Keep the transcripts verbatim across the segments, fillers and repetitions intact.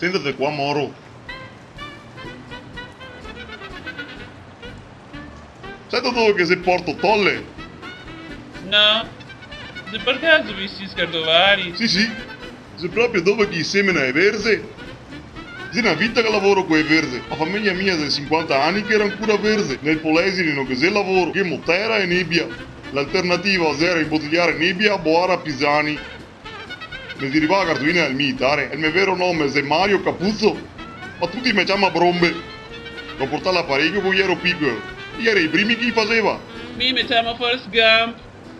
Sentite qua, moro. Seto dove che xe Porto Tolle? No. Xe par caso visin Scardovari? Sì, sì. Xe proprio dove che i semena e verze. Xe na vita che lavoro co e verze. A fameja mia xe sinquanta ani che era ancora verze. Nel Polesine no ghe xe lavoro, ghemo tera e nebia. L'alternativa xera inbotiliare nebia, boare a Pisani. Me xe rivà a cartolina del militare, el me vero nome xe Mario Capuzzo, ma tuti me ciama Brombe. Go portà l'aparechio co iero picolo, iero i primi che i faseva. Mi me ciamo Forrest Gump.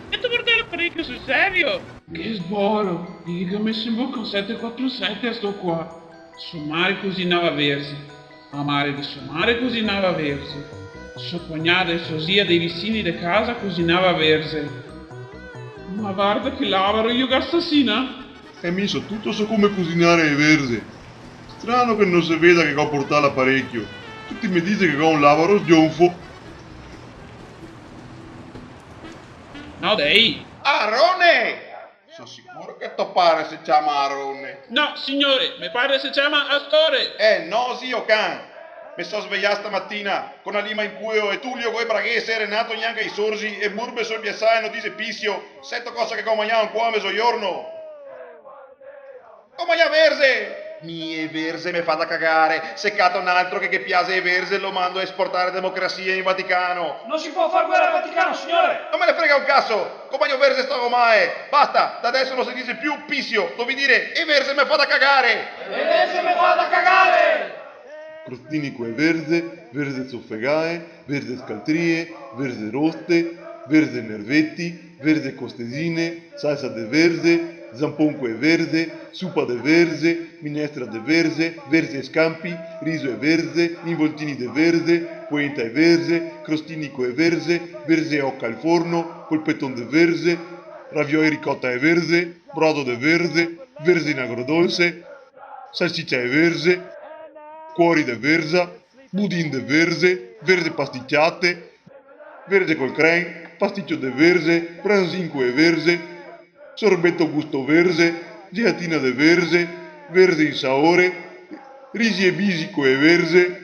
E te portà l'aparechio sul serio? Che sboro, digame se me sembra un sete quatro sete sto qua. So mare cusinava verze. A mare de so mare cusinava verze. So cognada e so zia dei visini de casa cusinava verze. Ma varda che lavaro, io ga sta sina! E mi so tuto so come cusinare e verze. Strano che no se veda che go portà l'aparechio. Tuti me dixe che go un lavaro sgionfo. No, dei! Arone! So sicuro che to pare se ciama Arone. No, signore, me pare se ciama Astore. Eh, no, zio can. Me so svejà stamatina co na lima in culo e Tulio co e braghese, Renato gnanca i sorzi e Murbe so inbiasà e no dixe pisio. Seto cosa che go magnà ancuò a mezogiorno? Go magnà verze! Mi e verze me fa da cagare. Se cato un altro che, che ghe piaxe e verze, lo mando a esportare democrasia in Vaticano. Non si può far guerra al Vaticano, signore! No me ne frega un caso! Compagno verze sta romae! Basta! Da adeso no se dixe più pisio! Devi dire: e verze me fa da cagare! E verze me fa da cagare! Crostini co e verze, verze sofegae, verze scaltrie, verze roste, verze nerveti, verze costesine, salsa de verze, zampon co e verze, supa de verze, minestra de verze, verze e scampi, riso e verze, involtini de verze, poenta e verze, crostini co e verze, verze e oca al forno, polpeton de verze, ravioli ricota e verze, brodo de verze, verze in agrodolce, salsicia e verze, cuori de verza, budin de verze, verze pasticiate, verze col crem, pasticio de verze, pranzin co e verze, sorbeto gusto verze, gelatina de verze, verze in saore, risi e bisi co e verze,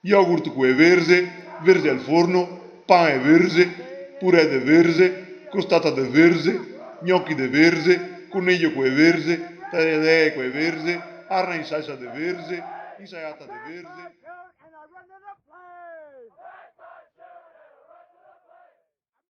yogurt co e verze, verze al forno, pan e verze, purè de verze, crostata de verze, gnochi de verze, conejo co e verze, tagliadee co e verze, arna in salsa de verze, insalata de verze.